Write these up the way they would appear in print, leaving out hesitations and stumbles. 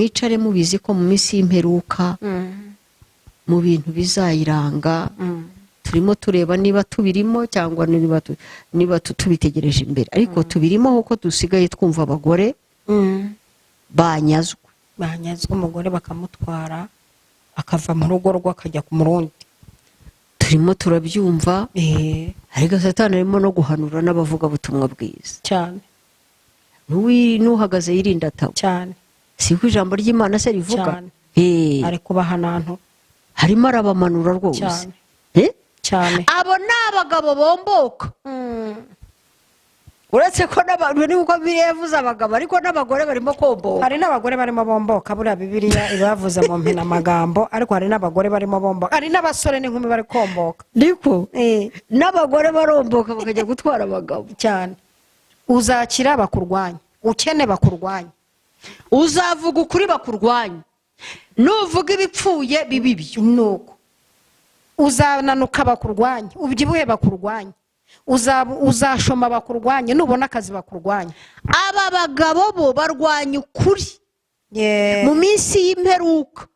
Mwicare mubizi ko mu minsi y'imperuka, mu bintu bizayiranga, turimo tureba niba tubirimo cyangwa niba tubitegereje imbere, ariko tubirimo kuko dusigaye twumva abagore banyazwe. Banyazwe, umugore bakamutwara, akava mu rugo rwe akajya ku murundi. Turimo turabyumva, ariko Satani arimo no guhanura n'abavugabutumwa bwiza. Cyane. N'uhagaze yirinda atagwa. Cyane. Si ko ijambo ry'Imana se rivuga? Cyane. Ari kubahanantu. Harimo arabamanura rwose. Cyane. Cyane. Abo ni abagabo bomboka, uretse ko n'abantu, nubwo Bibiliya yavuze abagabo, ariko n'abagore barimo komboka. Hari n'abagore barimo bomboka. Buriya Bibiliya ibavuze mu mpinamagambo, ariko hari n'abagore barimo bomboka, hari n'abasore n'inkumi bari komboka. Niko, n'abagore baromboka bakajya gutwara abagabo. Cyane. Uzakira bakurwanya, ukene bakurwanya. Uzavuga ukuri bakurwanya, nuvuga ibipfuye biba ibyo. Nuko uzananuka bakurwanya, ubyibuhe bakurwanya, uzashoma bakurwanya, nubona akazi bakurwanya. Aba bagabo bo barwanya ukuri. Mu minsi y'imperuka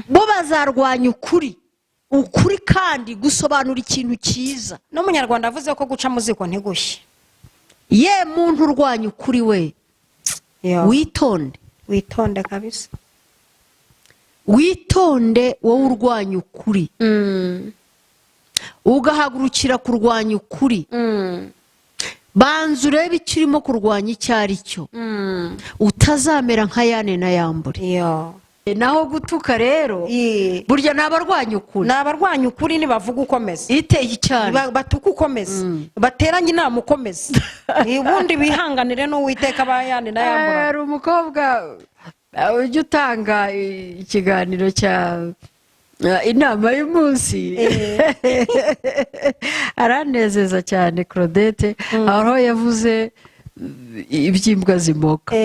bo bazarwanya ukuri, ukuri kandi gusobanura ikintu cyiza. N'Umunyarwanda avuze ko guca mu ziko ntigushye. Ye muntu urwanya ukuri we, witonde. Witonde kabisa. Witonde wowe urwanya ukuri, ugahagurukira kurwanya ukuri. Banza urebe icyo urimo kurwanya icyo ari cyo, utazamera nka Yane na Yambure. Naho gutuka rero, burya ni abarwanya ukuri. Ni abarwanya ukuri, nibavuga ukomeza. Iteye cyane. Batuka ukomeza, bateranye inama ukomeza, ubundi bihanganire n'Uwiteka bayane na Yambura. Hari umukobwa ujya utanga ikiganiro cya inama y'umunsi, aranezeza cyane, Claudette, aho yavuze iby'imbwa zimoka.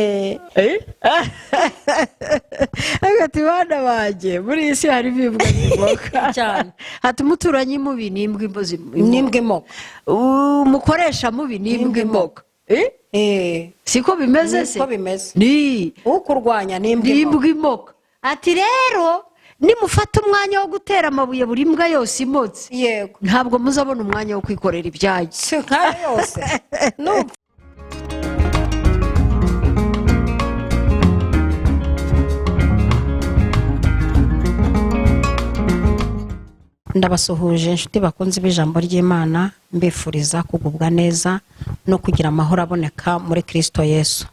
Ati: "Bana banjye, muri iyi si harimo imbwa zimoka." Cyane. Ati: "Umuturanyi mubi ni imbwa N'imbwa imoka. Umukoresha mubi ni imbwa imoka." Siko bimeze se? Niko bimeze. Ni ukurwanya ni imbwa ni imoka. Imbwa imoka. Ati: "Rero nimufata umwanya wo gutera amabuye buri mbwa yose imotse, ntabwo muzabona umwanya wo kwikorera ibyanyu." Si nkayo yose. Nupfa. Ndabasuhuje inshuti bakunze b'ijambo ry'Imana, mbifuriza kugubwa neza no kugira amahoro aboneka muri Kirisito Yesu.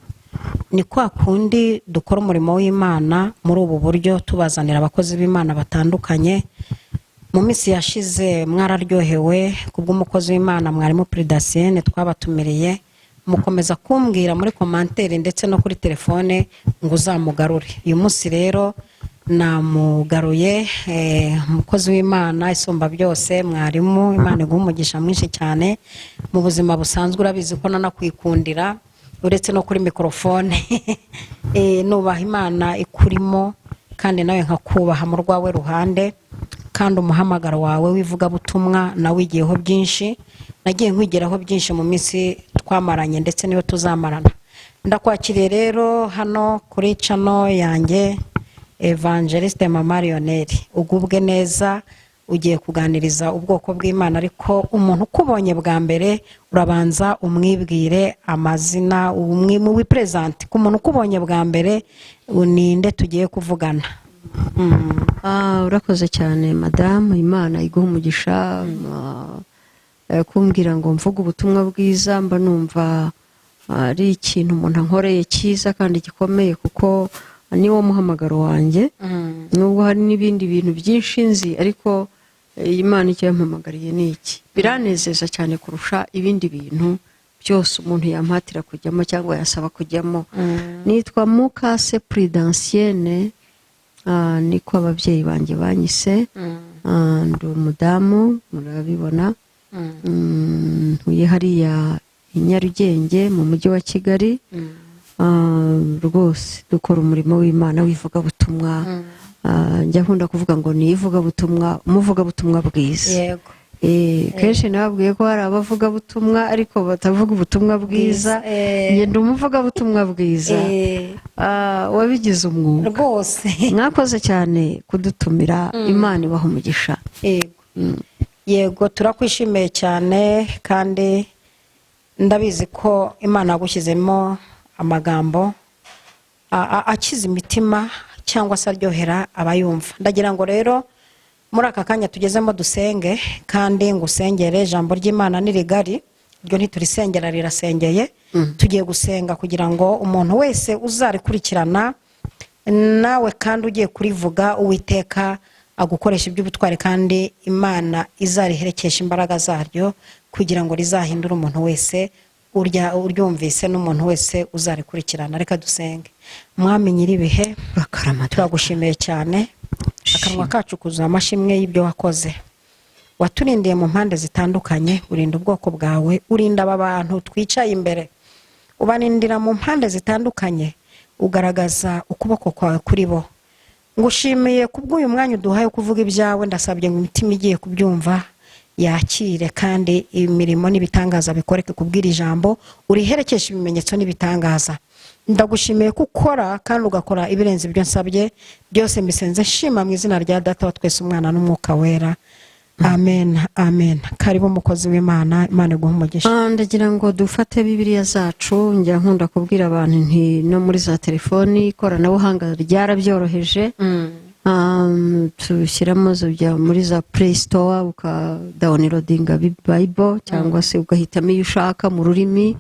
Ni kwa kundi dukora umurimo w'Imana muri ubu buryo, tubazanira abakozi b'Imana batandukanye. Mu minsi yashize mwararyohewe kubw'umukozi w'Imana mwarimu Puridasiyene twabatumiriye, mukomeza kumbwira muri commentaire ndetse no kuri telefone ngo uzamugarure. Uyu munsi rero namugaruye, umukozi w'Imana isumba byose, mwarimu. Imana iguha umugisha mwinshi cyane. Mu buzima busanzwe urabizi ko nanakwikundira uretse no kuri mikorofone. Nubaha Imana ikurimo, kandi nawe nkakubaha mu rwawe ruhande, kandi umuhamagaro wawe w'ivugabutumwa nawigiyeho byinshi, nagiye nkwigiraho byinshi mu minsi twamaranye ndetse n'iyo tuzamarana. Ndakwakiriye rero hano kuri channel yanjye, Evangeliste Mama Lionel. Ugubwe neza, ugiye kuganiriza ubwoko bw'Imana, ariko umuntu ukubonye bwa mbere urabanza umwibwire amazina, wipresente ku muntu ukubonye bwa mbere, ninde tugiye kuvugana? Urakoze cyane madamu, Imana iguha umugisha. Kumbwira ngo mvuge ubutumwa bwiza, mba numva ari ikintu umuntu ankoreye cyiza kandi gikomeye, kuko niwo muhamagaro wanjye. Nubwo hari n'ibindi bintu byinshi nzi, ariko Imana icyo yampamagariye ni iki, biranezeza cyane kurusha ibindi bintu byose umuntu yampatira kujyamo cyangwa yasaba kujyamo. Nitwa Mukase Prudentienne, niko ababyeyi banjye banyise. Ndi umudamu, murabibona. Ntuye hariya i Nyarugenge mu mujyi wa Kigali. Rwose dukora umurimo w'Imana w'ivugabutumwa. Njya nkunda kuvuga ngo ni ivugabutumwa, umuvugabutumwa bwiza. Yego. Kenshi nababwiye ko hari abavugabutumwa ariko batavuga ubutumwa bwiza. Bwiza, eh. Njye ndi umuvugabutumwa bwiza wabigize umwuga. Rwose. Mwakoze cyane kudutumira, Imana ibaha umugisha. Yego, turakwishimiye cyane, kandi ndabizi ko Imana yagushyizemo amagambo akiza imitima cyangwa se aryohera abayumva. Ndagira ngo rero muri aka kanya tugezemo dusenge, kandi ngo usengere. Ijambo ry'Imana ni rigari, ryo ntiturisengera, rirasengeye. Tugiye gusenga kugira ngo umuntu wese uzarikurikirana nawe kandi ugiye kurivuga, Uwiteka agukoresha iby'ubutwari, kandi Imana izariherekesha imbaraga zaryo kugira ngo rizahindure umuntu wese urya uryumvise n'umuntu wese uzarikurikirana. Reka dusenge. Mwami nyir'ibihe, Urakarama Data. turagushimiye cyane. Akanwa kacu kuzuye amashimwe y'ibyo wakoze. Waturindiye mu mpande zitandukanye, urinda ubwoko bwawe, urinda aba bantu twicaye imbere, ubarindira mu mpande zitandukanye, ugaragaza ukuboko kwawe kuri bo. Ngushimiye kubw'uyu mwanya uduhaye kuvuga ibyawe. Ndasabye ngo imitima igiye kubyumva yakire, kandi imirimo n'ibitangaza bikoreke kubwira ijambo, uriherekesha ibimenyetso n'ibitangaza. Ndagushimiye ko ukora kandi ugakora ibirenze ibyo nsabye byose. Mbisenze nshima mu izina rya Data wa twese, Umwana n'Umwuka Wera. Amen, amen. Karibu umukozi w'Imana, Imana iguhe umugisha. Ndagira ngo dufate Bibiliya zacu. Njya nkunda kubwira abantu nti no muri za telefoni ikoranabuhanga ryarabyoroheje. Tushyiramo zijya muri za Play Store, ukadownloadinga Bible cyangwa se ugahitamo iyo ushaka mu rurimi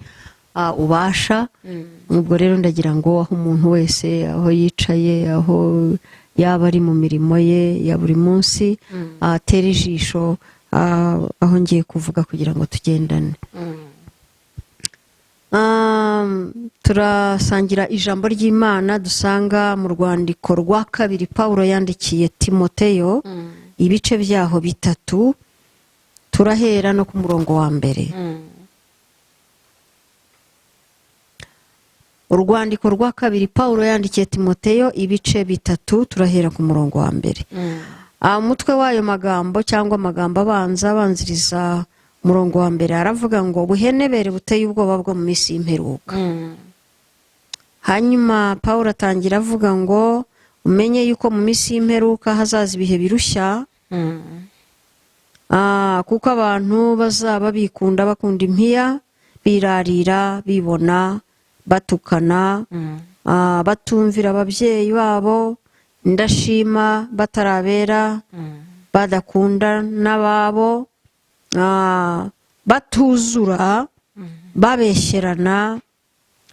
ubasha. Ubwo rero ndagira ngo aho umuntu wese aho yicaye, aho yaba ari mu mirimo ye ya buri munsi, atere ijisho aho ngiye kuvuga kugira ngo tugendane. Turasangira ijambo ry'Imana dusanga mu rwandiko rwa kabiri Pawulo yandikiye Timoteyo, ibice byaho 3, turahera no ku murongo wa 1. Urwandiko rwa kabiri Pawulo yandikiye Timoteyo, ibice 3, turahera ku murongo wa 1. Umutwe w'ayo magambo cyangwa amagambo abanza abanziriza umurongo wa 1 aravuga ngo buhenebere buteye ubwoba bwo mu minsi y'imperuka. Hanyuma Pawulo atangira avuga ngo umenye yuko mu minsi y'imperuka hazaza ibihe birushya, kuko abantu bazaba bikunda, bakunda impiya, birarira, bibona, batukana, batumvira ababyeyi babo, indashima, batarabera, badakunda n'ababo, batuzura, babeshyerana,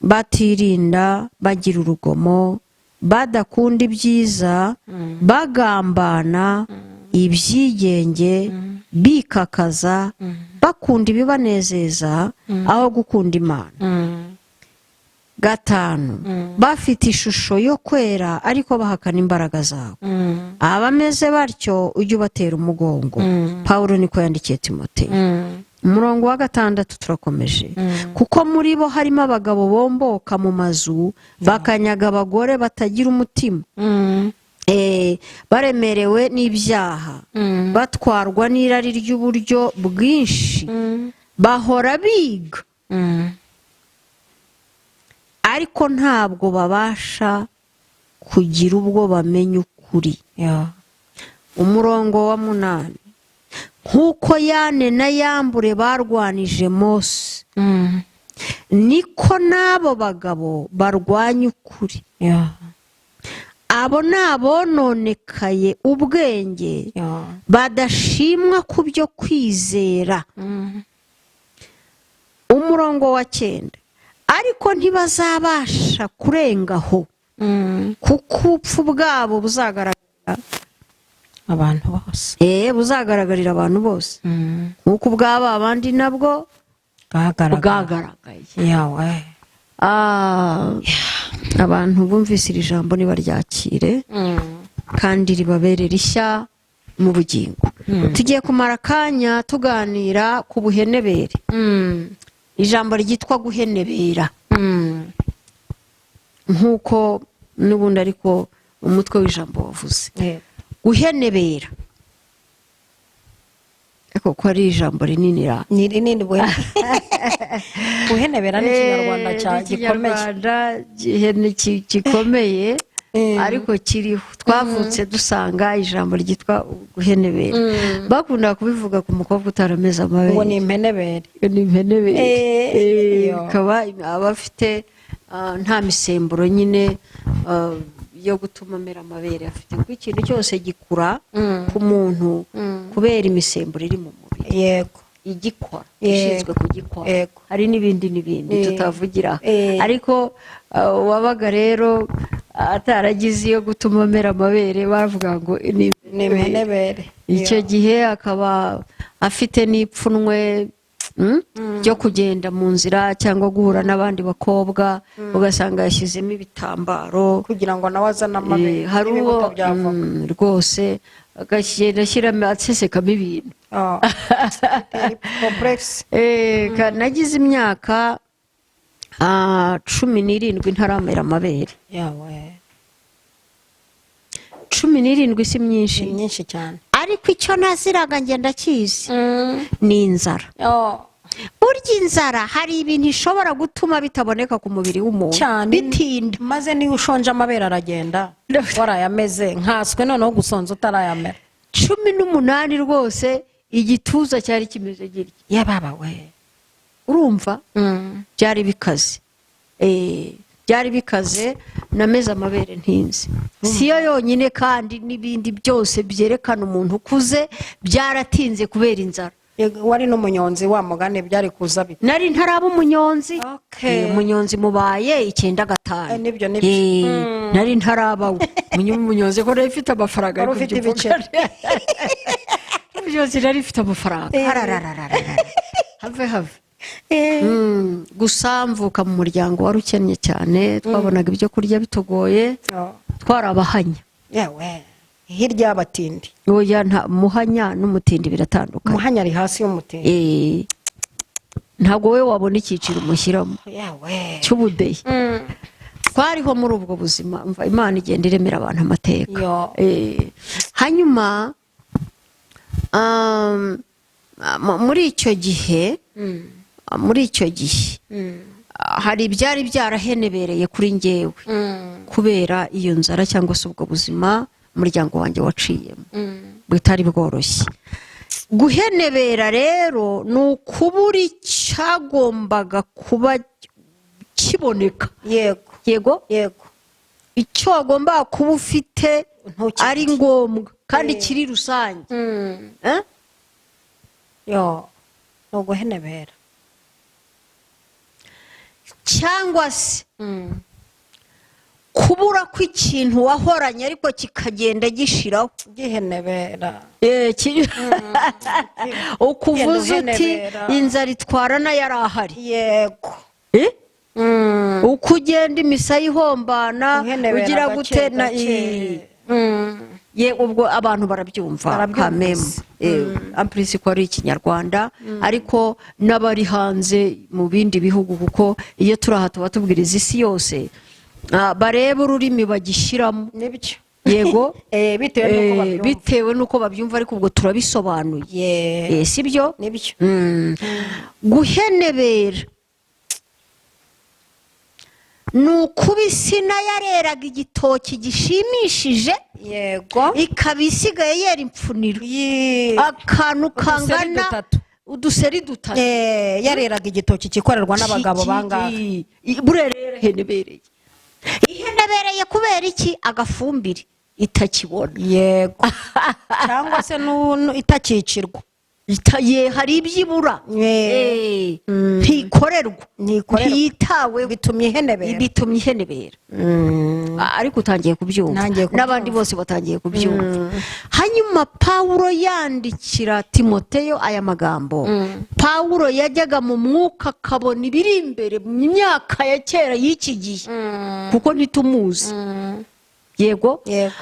batirinda, bagira urugomo, badakunda ibyiza, bagambana, ibyigenge, bikakaza, bakunda ibibanezeza aho gukunda Imana. 5, bafite ishusho yo kwera ariko bahakana imbaraga zabo. Abameze batyo ujye ubatera umugongo. Pawulo niko yandikiye Timoteyo. Umurongo wa 6 turakomeje. Kuko muri bo harimo abagabo bomboka mu mazu, bakanyaga abagore batagira umutima, baremerewe n'ibyaha, batwarwa n'irari ry'uburyo bwinshi, bahora biga ariko ntabwo babasha kugira ubwo bamenya ukuri. Umurongo wa 8, nk'uko Yane na Yambure barwanije Mose, niko n'abo bagabo barwanya ukuri. Abo ni abononekaye ubwenge, badashimwa ku byo kwizera. Umurongo wa 9, ariko ntibazabasha kurenga aho, kuko ubupfu bwabo buzagaragara abantu bose. Buzagaragarira abantu bose, nk'uko ubwabo abandi nabwo bwagaragaye. Bwagaragaye. Yawe. Abantu bumvise iri jambo nibaryakire kandi ribabere rishya mu bugingo. Tugiye kumara akanya tuganira ku buhenebere, ijambo ryitwa guhenebera, nk'uko n'ubundi ariko umutwe w'ijambo wavuze guhenebera. Ariko ko ari ijambo rinini ra. Ni rinini. Guhenebera ni Ikinyarwanda gikomeye. Ikinyarwanda gikomeye, ariko kiriho. Twavutse dusanga ijambo ryitwa guhenebera. Bakunda kubivuga ku mukobwa utarameze amabere. Ngo ni impenebere. Ni impenebere. Yo. Ikaba aba afite nta misemburo nyine yo gutuma amera amabere afite, kuko ikintu cyose gikura ku muntu kubera imisemburo iri mu mubiri igikora, ishinzwe kugikora. Hari n'ibindi n'ibindi tutavugira aha. Ariko uwabaga rero ataragize iyo gutuma amera amabere, bavuga ngo ni Ni impenebere. Icyo gihe akaba afite n'ipfunwe ryo kugenda mu nzira cyangwa guhura n'abandi bakobwa, ugasanga yashyizemo ibitambaro kugira ngo nawe azane amabere hari uwo n'ibibuto by'avoka. Rwose agenda ashyiramo, asesekamo ibintu. Oh. Complexe. Nagize imyaka 17 ntaramera amabere. Yawe. 17 si myinshi? Ni myinshi cyane. Ariko icyo naziraga ngenda kizi ni inzara. Oh. Burya inzara hari ibintu ishobora gutuma bitaboneka ku mubiri w'umuntu, Cyane. bitinda. Maze niba ushonje amabere aragenda warayameze, nkaswe noneho gusonza utarayamera. 18 rwose, igituza cyari kimeze gitya. Yababa we! Urumva byari bikaze. Byari bikaze. Nameze amabere ntinze. Si yo yonyine kandi, n'ibindi byose byerekana umuntu ukuze byaratinze kubera inzara. Yego, wari n'umunyonzi wa mugani, byari kuza bite? Nari ntaraba umunyonzi. Okay. Umunyonzi mubaye 95. Nibyo, nibyo. Nari ntarabawe umunyonzi ko nari mfite amafaranga. Wari Ariko ufite ibyo ibiceri. Umunyonzi nari mfite amafaranga. Harararararara. Have have. Gusa mvuka mu muryango wari ukennye cyane, twabonaga ibyo kurya bitugoye. Oh. Twarabahanya. Yewe, hirya y'abatindi. Oya, nta muhanya n'umutindi biratandukanye. Umuhanya ari hasi y'umutindi. Ntabwo wowe wabona icyiciro umushyiramo Yewe. cy'ubudehe. Twariho muri ubwo buzima. Umva, Imana igenda iremera abantu amateka. Yo. Hanyuma muri icyo gihe hari ibyari byarahenebereye kuri njyewe kubera iyo nzara cyangwa se ubwo buzima umuryango wanjye waciyemo butari bworoshye. Guhenebera rero ni ukubura icyagombaga kuba kiboneka. Yego. Yego. Yego. Icyo wagombaga kuba ufite Ntukigire. ari ngombwa kandi kiri rusange. Eh? Yo, ni uguhenebera. Cyangwa se kubura kw'ikintu wahoranye ariko kikagenda gishiraho. Gihenebera. Ukuvuze uti Uhenebera. inzara itwara n'ayari ahari. Yego. Eh? Uko ugenda imisaya ihombana, Uhenebera ugira gake gute na gake. Ye, ubwo abantu barabyumva. Barabyumva. Kamemu ampurisi ko ari Ikinyarwanda, ariko n'abari hanze mu bindi bihugu, kuko iyo turi aha tuba tubwiriza isi yose, barebe ururimi bagishyiramo. Nibyo. Yego. Bitewe n'uko babyumva. Bitewe n'uko babyumva, ariko ubwo turabisobanuye. Si byo? Nibyo. Guhenebera ni ukuba insina yareraga igitoki gishimishije, ikaba isigaye yera impfuniro, akantu Uduseri kangana dutatu. uduseri dutatu. Yareraga igitoki kikorerwa n'abagabo bangahe? Buriya rero ihenebereye, ihenebereye kubera iki? Agafumbire itakibona. Yego, cyangwa se itakicirwa. Ye, hari ibyo ibura. Ntikorerwa. Ntikorerwa. Ntiyitaweho. Bitumye ihenebera. Bitumye ihenebera. Ariko utangiye kubyumva. Ntangiye kubyumva. N'abandi bose batangiye kubyumva. Hanyuma Pawulo yandikira Timoteyo aya magambo, Pawulo yajyaga mu mwuka akabona ibiri imbere mu myaka ya kera y'iki gihe, kuko ntitumuzi. Yego. Yego.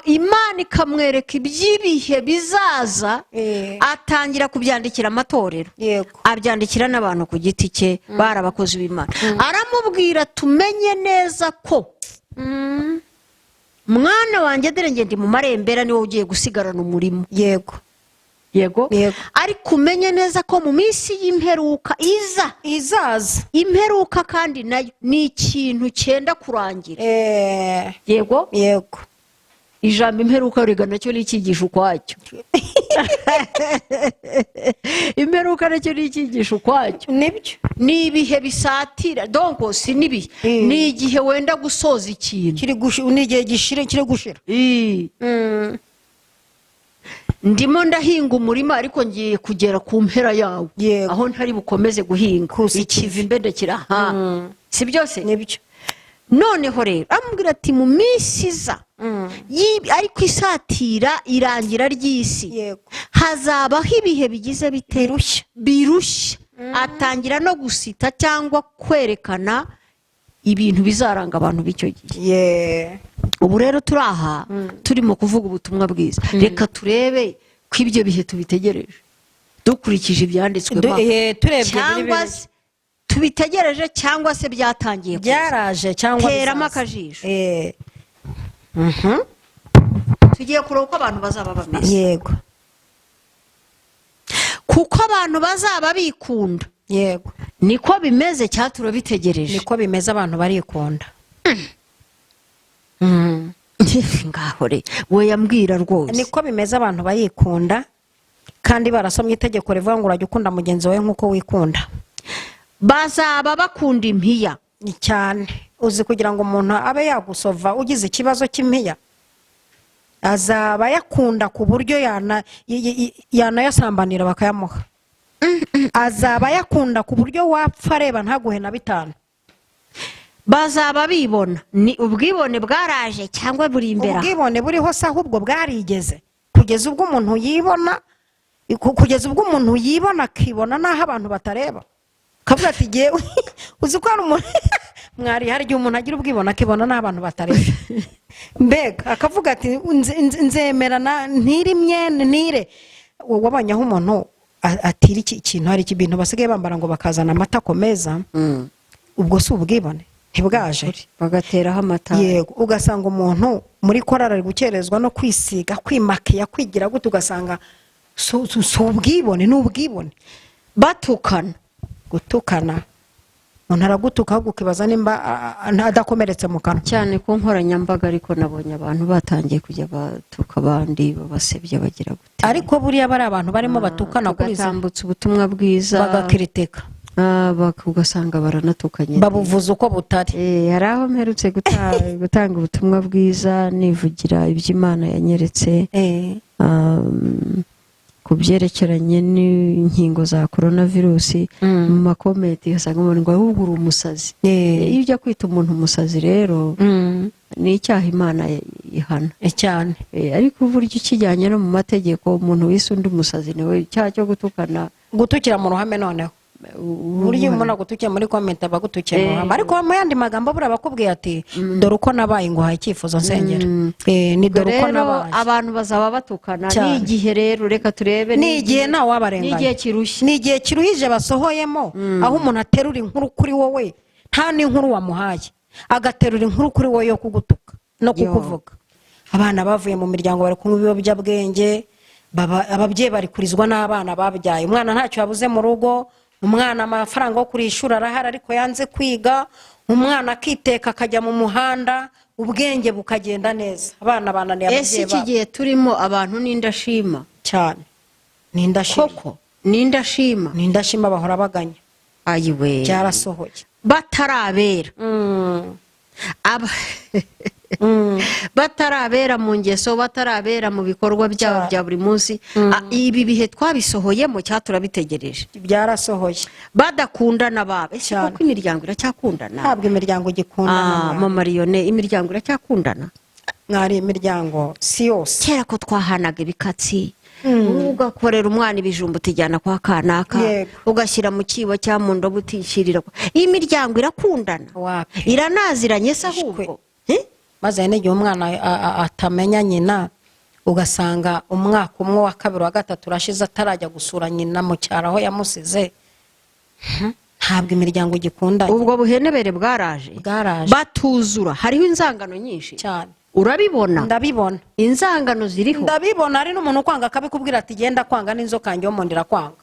Imana ikamwereka iby'ibihe bizaza, atangira kubyandikira amatorero, abyandikira n'abantu ku giti cye bari abakozi b'Imana. Aramubwira, tumenye neza ko mwana wanjye, dore ngende mu marembera, niwowe ugiye gusigarana umurimo. Yego. Yego. Yego. Ariko umenye neza ko mu minsi y'imperuka iza, Izaza. Imperuka kandi nayo ni ikintu cyenda kurangira. Yego. Yego. Ijambo imperuka rega nacyo ni icyigisho ukwacyo. Imperuka nacyo ni icyigisho ukwacyo. Nibyo. Ni ibihe bisatira, donc si n'ibihe, ni igihe wenda gusoza ikintu. Ni igihe gishire, kiri gushira. Ndimo ndahinga umurima, ariko ngiye kugera ku mpera yawo, aho ntari bukomeze guhinga. Kusa. Ikivi mbendekera ha, si byose? Nibyo. Noneho rero amubwira ati mu minsi iza, ariko isatira irangira ry'isi, hazabaho ibihe bigize bite? Birushya. Birushya. Atangira no gusita cyangwa kwerekana ibintu bizaranga abantu b'icyo gihe. Ubu rero turi aha turimo kuvuga ubutumwa bwiza, reka turebe ko ibyo bihe tubitegereje dukurikije ibyanditswe. Turebye Cyangwa se tubitegereje, cyangwa se byatangiye kuza. Byaraje cyangwa Teramo bizaza. akajisho. Tugiye kureba uko abantu bazaba bameze, kuko abantu bazaba bikunda. Niko bimeze cyangwa turabitegereje? Niko bimeze, abantu barikunda. Ngaho re we yambwira rwose. Niko bimeze, abantu barikunda, kandi barasomye itegeko rivuga ngo urajya ukunda mugenzi wawe nk'uko wikunda. Bazaba bakunda impiya. Ni cyane. Uzi kugira ngo umuntu abe yagusova ugize ikibazo cy'impiya, azaba yakunda ku buryo yanayasambanira bakayamuha. Azaba yakunda ku buryo wapfa areba ntaguhe na 5. Bazaba bibona. Ni ubwibone bwaraje cyangwa buri imbere aha? Ubwibone buriho se, ahubwo bwarigeze, kugeza ubwo umuntu yibona, akibona n'aho abantu batareba, akavuga ati jyewe. Uzi ko hari umuntu mwari, hari igihe umuntu agira ubwibone akibona n'aho abantu batareba, mbega akavuga ati nzemera ntire imyenda ntire. Wabonye aho umuntu atira iki kintu, hari ibintu basigaye bambara ngo bakazana amatako meza. Ubwo si ubwibone ntibwaje? Bagateraho amata. Yego, ugasanga umuntu muri korari ari gukerezwa no kwisiga, kwimakiya, kwigira gute, ugasanga si ubwibone, ni ubwibone. Batukana. Gutukana, umuntu aragutuka ahubwo ukibaza nimba adakomeretse mu kanwa. Cyane ku nkoranyambaga, ariko nabonye abantu batangiye kujya batuka abandi, babasebya, bagira gute. Ariko buriya bari abantu barimo batukana kuri izi Tugatambutsa ubutumwa bwiza, bagakiritika. Ugasanga baranatukanye. Babuvuza uko butari. Hari aho mperutse gutanga ubutumwa bwiza, nivugira iby'Imana yanyeretse ku byerekeranye n'inkingo za korona virusi. Mu ma comments ugasanga umuntu ngo ahubwo uri umusazi. Iyo ujya kwita umuntu umusazi rero, ni icyaha Imana ihana. Cyane. Ariko uburyo ukijyanye no mu mategeko, umuntu wise undi umusazi niwe icyaha cyo gutukana. Gutukira mu ruhame noneho, burya umuntu agutukiye muri comment aba agutukiye mu ruhame, ariko mu yandi magambo buriya bakubwiye ati dore uko nabaye, nguhaye icyifuzo nsengera. Ni Ubwo dore uko rero nabaye. abantu bazaba batukana. Cyane. Ni igihe rero, reka turebe. Ni igihe ntawe wabarenganya. Ni igihe kirushya. Ni igihe kiruhije basohoyemo, aho umuntu aterura inkuru kuri wowe, nta n'inkuru wamuhaye, agaterura inkuru kuri wowe yo kugutuka no kukuvuga. Abana bavuye mu miryango bari kunywa ibiyobyabwenge, ababyeyi bari kurizwa n'abana babyaye. Umwana ntacyo yabuze mu rugo, umwana amafaranga yo kurishura arahari, ariko yanze kwiga. Umwana akiteka akajya mu muhanda, ubwenge bukagenda neza, abana bananiye Ese ababyeyi iki babo. gihe turimo, abantu n'indashima? Cyane, ni indashima. Koko ni indashima. Ni indashima, bahora baganya. Ayiwe! Byarasohoye. Batarabera, batarabera mu ngeso, batarabera mu bikorwa byabo Cyane. bya buri munsi. Ibi bihe twabisohoyemo cyangwa turabitegereje? Byarasohoye. Badakundana baba ese? Cyane. Koko imiryango iracyakundana? Ntabwo imiryango igikundana. Mama Liyone, imiryango iracyakundana? Mwari, imiryango si yose. Kera ko twahanaga ibikatsi, ugakorera umwana ibijumba utijyana kwa kanaka, ugashyira mu kibo cyangwa mu ndobo utishyirira. Iyi miryango irakundana? Wapi. Iranaziranye se ahubwo? Eh? Maze hari n'igihe umwana atamenya nyina, ugasanga umwaka umwe, wa kabiri, wa gatatu urashize atarajya gusura nyina mu cyaro aho yamusize. Ntabwo imiryango igikundanye. Ubwo buhenebere bwaraje. Bwaraje. Batuzura, hariho inzangano nyinshi. Cyane. Urabibona? Ndabibona. Inzangano ziriho. Ndabibona. Hari n'umuntu ukwanga akabikubwira ati: "Genda kwanga n'inzoka yanjye yo mu nda irakwanga."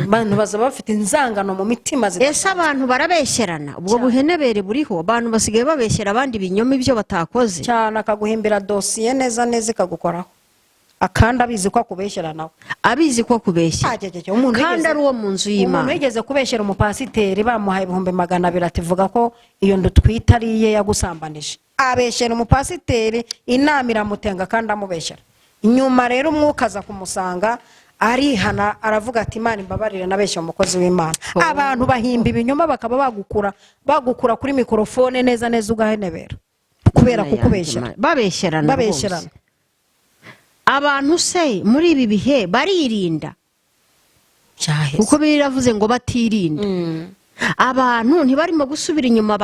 Abantu baza bafite inzangano mu mitima. Ese abantu barabeshyerana? Ubwo buhenebere buriho, abantu basigaye babeshyera abandi ibinyoma, ibyo batakoze. Cyane, akaguhimbira dosiye neza neza ikagukoraho, akandi abizi ko akubeshyera nawe. Abizi ko akubeshya. Ajajajaj, umuntu kandi wigeze- ari uwo mu nzu umuntu y'Imana. wigeze kubeshyera umupasiteri, bamuhaye 200,000, ati: "Vuga ko iyo nda utwite ari iye yagusambanije." Abeshyera umupasiteri, inama iramutenga kandi amubeshyera. Nyuma rero umwuka aza kumusanga, arihana, aravuga ati: "Imana imbabarire, nabeshya umukozi w'Imana." Oh. Abantu bahimba ibinyoma, bakaba bagukura kuri mikorofone neza neza, ugahenebera kubera Mana yanjye, kukubeshyera. Mana. Babeshyerana Babeshyerana. rwose. Abantu se muri ibi bihe baririnda? Cyaheze. Kuko biravuze ngo batirinda. Abantu ntibarimo gusubira inyuma,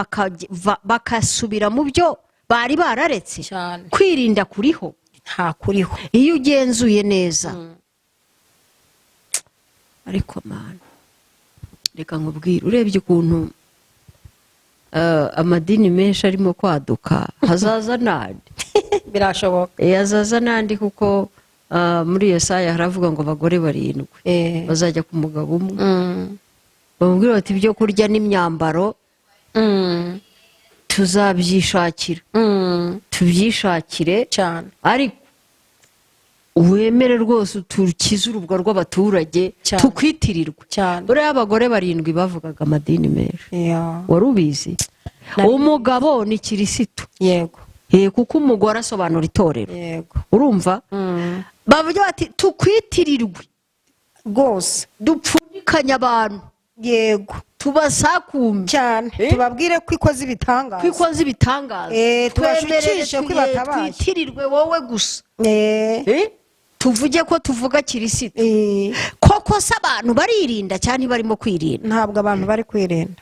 bakasubira mu byo bari bararetse? Cyane. Kwirinda kuriho? Nta kuriho. Iyo ugenzuye neza, ariko mana, reka nkubwire, urebye ukuntu amadini menshi arimo kwaduka, hazaza n'andi. Birashoboka. Hazaza n'andi, kuko muri Yesaya haravuga ngo abagore barindwi bazajya ku mugabo umwe, bamubwira bati: "Ibyo kurya n'imyambaro tuzabyishakira, tubyishakire, Cyane. ariko wemere rwose tukize urubwa rw'abaturage, Cyane. tukwitirirwe." Cyane. Buriya abagore barindwi bavugaga amadini menshi. Wari ubizi? Umugabo ni Kirisitu. Kuko umugore asobanura itorero. Urumva, bavuga bati: "Tukwitirirwe Rwose. dupfundikanye abantu, tubasakume." Cyane. Tubabwire ko ikoze ibitangaza. Ko ikoze ibitangaza. Tubashukishe ko ibatabaye. Twitirirwe wowe gusa. Tuvuge ko tuvuga Kirisitu. Koko se abantu baririnda cyangwa ntibarimo kwirinda? Ntabwo abantu bari kwirinda.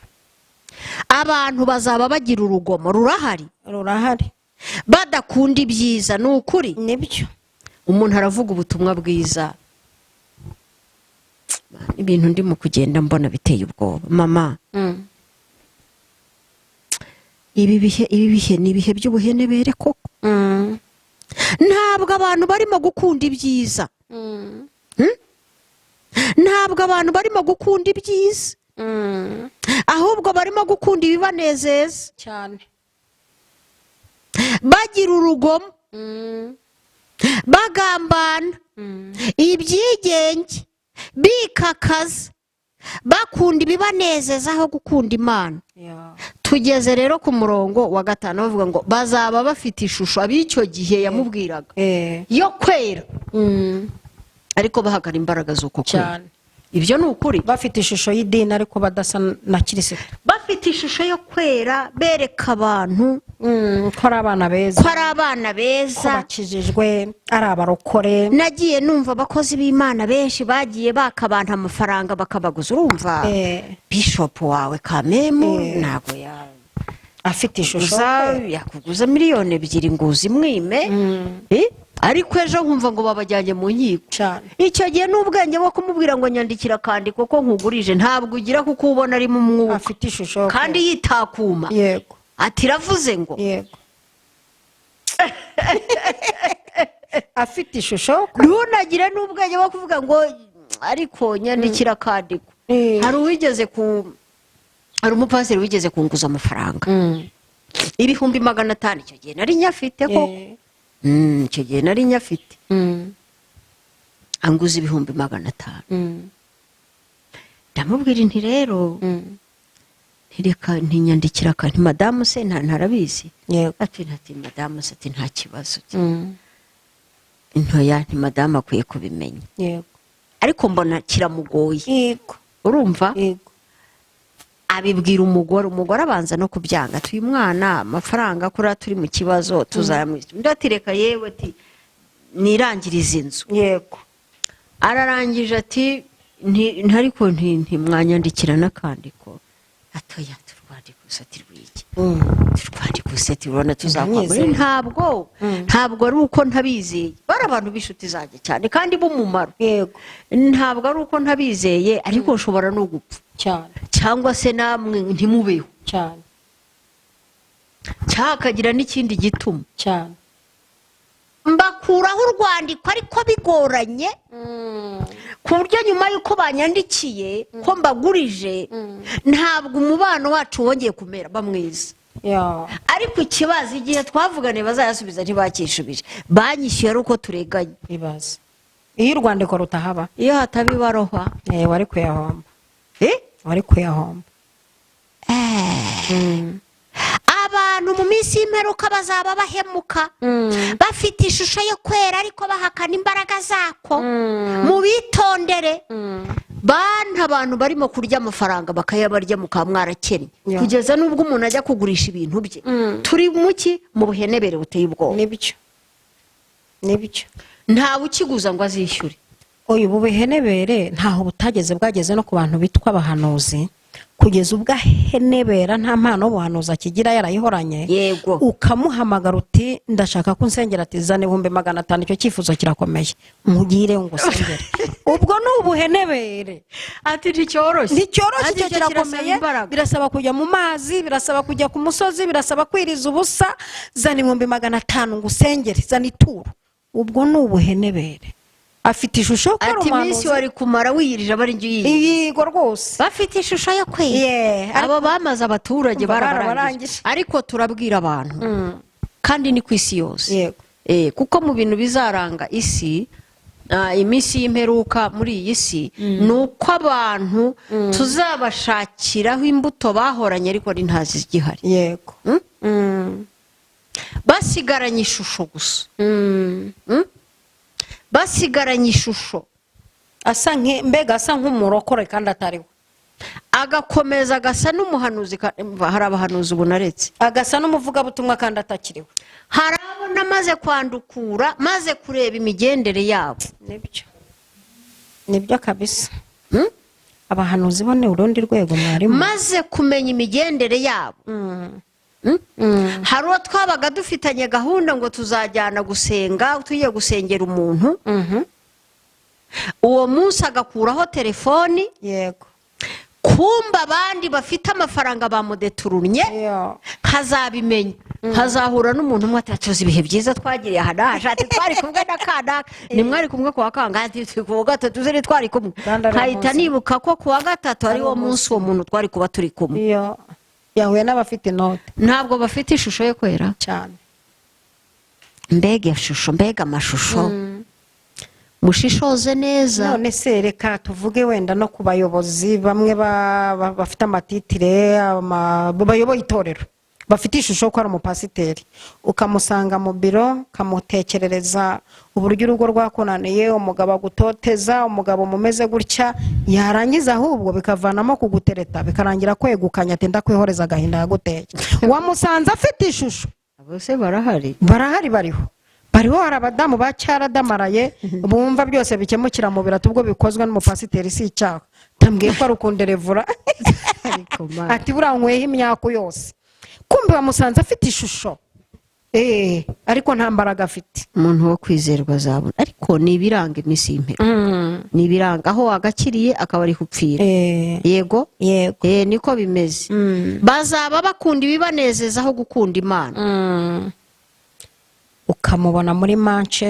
Abantu bazaba bagira urugomo, rurahari. Rurahari. Badakunda ibyiza, ni ukuri. Nibyo. Umuntu aravuga ubutumwa bwiza, ibintu ndimo kugenda mbona biteye ubwoba, mama. Ibi bihe ni ibihe by'ubuhenebere koko. Ntabwo abantu barimo gukunda ibyiza. Ntabwo abantu barimo gukunda ibyiza, ahubwo barimo gukunda ibibanezeza. Cyane. Bagira urugomo, bagambana, ibyigenge, bikakaza, bakunda ibibanezeza aho gukunda Imana. Tugeze rero ku murongo wa 5, bavuga ngo bazaba bafite ishusho, ab'icyo gihe yamubwiraga, yo kwera, ariko bahakana imbaraga z'uko kwera. Ibyo ni ukuri. Bafite ishusho y'idini ariko badasa na Kirisito. Bafite ishusho yo kwera, bereka abantu Ko ari abana beza, ko ari abana ko beza, bakijijwe, ari abarokore. Nagiye numva abakozi b'Imana benshi bagiye baka abantu amafaranga, bakabaguza, urumva? Bishopu wawe kamemu ntabwo Afite ishusho yakuguza 2 miliyoni ngo uzimwime. Ariko ejo nkumva ngo babajyanye mu nkiko. Icyo gihe n'ubwenge bwo kumubwira ngo nyandikira akandiko ko nkugurije ntabwo ugira, kuko ubona ari mu mwuka. Afite ishusho yo Kandi kwera. yitakuma ati: "Iravuze ngo." Afite ishusho yo kwera. Ntunagire n'ubwenge bwo kuvuga ngo ariko nyandikira akandiko. Hari umupasiteri wigeze kunguza amafaranga 500,000. Icyo gihe nari nyafite koko. Icyo gihe nari nyafite. Anguza 500,000. Ndamubwira nti: "Rero ntireka, ntinyandikira akantu, madamu se ntarabizi." Ati: "Madamu se?" Ati: "Nta kibazo." Ntoya, nti: "Madamu akwiye kubimenya." Ariko mbona kiramugoye. Urumva? Yego. Abibwira umugore, umugore abanza no kubyanga, ati: "Uyu mwana amafaranga kuriya turi mu kibazo tuzayamwishyura." Undi ati: "Reka yewe," ati: "Nirangirize inzu." Ararangije ati: "Ariko ntimwanyandikira n'akandiko?" Atoya, turwandiko se? Ati: "Rwiki turwandiko se?" Ati: "Urabona tuzakwambura." Ndamwizeye. Ntabwo ari uko ntabizeye, bari abantu b'inshuti zanjye cyane kandi b'umumaro. Ntabwo ari uko ntabizeye, ariko nshobora no gupfa, cyangwa se namwe ntimubeho. Cyangwa akagira n'ikindi gituma. Cyane. Mbakuraho urwandiko, ariko bigoranye, ku buryo nyuma y'uko banyandikiye ko mbagurije, ntabwo umubano wacu wongeye kumera ba mwiza. Ariko ikibazo, igihe twavuganiye bazayasubiza ntibakishubije. Banyishyuye ari uko tureganye. Ibaze iyo urwandiko rutahaba. Iyo hataba ibarohwa. Wari kuyahomba. Eh? Wari kuyahomba. Abantu mu minsi y'imperuka bazaba bahemuka, bafite ishusho yo kwera ariko bahakana imbaraga zako. Mubitondere bantu. Abantu barimo kurya amafaranga bakayabarya, mukaba mwarakennye, kugeza n'ubwo umuntu ajya kugurisha ibintu bye. Turi muki mu buhenebere buteye ubwoba. Nibyo, nibyo. Ntawe ukiguza ngo azishyure. Uyu buhenebere ntaho butageze, bwageze no ku bantu bitwa abahanuzi, kugeza ubwo ahenebera nta mpano y'ubuhanuzi akigira, yarayihoranye. Ukamuhamagara uti: "Ndashaka ko unsengera." Ati: "Zana 500,000, icyo cyifuzo kirakomeye, nkugire ngo usengere." Ubwo ni ubuhenebere. Ati nticyoroshye. Nticyoroshye. Ati icyo icyo kirasaba kirakomeye. imbaraga. Birasaba kujya mu mazi, birasaba kujya ku musozi, birasaba kwiriza ubusa. "Zana 500,000 ngo usengere, zana ituro." Ubwo ni ubuhenebere. Afite ishusho yo kuba Ati iminsi umuhanuzi. wari kumara wiyirije aba ari njye uyiyirije. Yego rwose. Bafite ishusho yo kwera. Abo bamaze abaturage. Umva, barabarangije. Barabarangije. Ariko turabwira abantu, kandi ni ku isi yose. Kuko mu bintu bizaranga isi, iminsi y'imperuka muri iyi si, ni uko abantu tuzabashakiraho imbuto bahoranye ariko ari ntazigihari. Basigaranye ishusho gusa. Basigaranye ishusho. Asa mbega asa nk'umurokore kandi atariwe. Agakomeza agasa n'umuhanuzi, hari abahanuzi ubu naretse. Agasa n'umuvugabutumwa kandi atakiriwe. Hari abo namaze kwandukura, maze kureba imigendere yabo. Nibyo, nibyo kabisa. Hmm? Abahanuzi bo ni urundi rwego, mwarimu. Maze kumenya imigendere yabo. Hmm? Hari uwo twabaga dufitanye gahunda ngo tuzajyana gusenga, tugiye gusengera umuntu, uwo munsi agakuraho telefoni. Kumba abandi bafite amafaranga bamudeturunnye. Nkazabimenya, nkazahura n'umuntu umwe atatuzi ibihe byiza twagiriye aha n'aha. Ati twari kumwe na kanaka. Ni mwari kumwe ku wa kangahe? Ati turi ku wa gatatu. Uzi twari kumwe. Kandi ari Nkahita umunsi. nibuka ko ku wa gatatu ari wo munsi uwo muntu twari kuba turi kumwe. Iyo yahuye n'abafite inote. Ntabwo bafite ishusho yo kwera. Cyane. Mbega ishusho, mbega amashusho! Mushishoze neza. None se reka tuvuge wenda no ku bayobozi bamwe bafite amatitire, bayoboye itorero, bafite ishusho ko ari umupasiteri, ukamusanga mu biro, ukamutekerereza uburyo urugo rwakunaniye, umugabo agutoteza, umugabo mumeze gutya, yarangiza ahubwo bikavanamo kugutereta, bikarangira kwegukanye, ati ndakwihoreza agahinda yaguteye. Wamusanze afite ishusho. Abo se barahari? Barahari, bariho, bariho. Hari abadamu ba cyaradamaraye bumva byose bikemukira mu birato, ubwo bikozwe n'umupasiteri si icyaha, tambwiye ko ari ukunderevura. Ariko Mana. Ati buriya nkweho imyaku yose. Kumbe bamusanze afite ishusho, ariko nta mbaraga afite. Umuntu wo kwizerwa azabona, ariko ni ibiranga iminsi y'imperuka, ni ibiranga aho wagakiriye akaba ari gupfira. Yego. Yego. Niko bimeze. Bazaba bakunda ibibanezeza aho gukunda Imana. Ukamubona muri match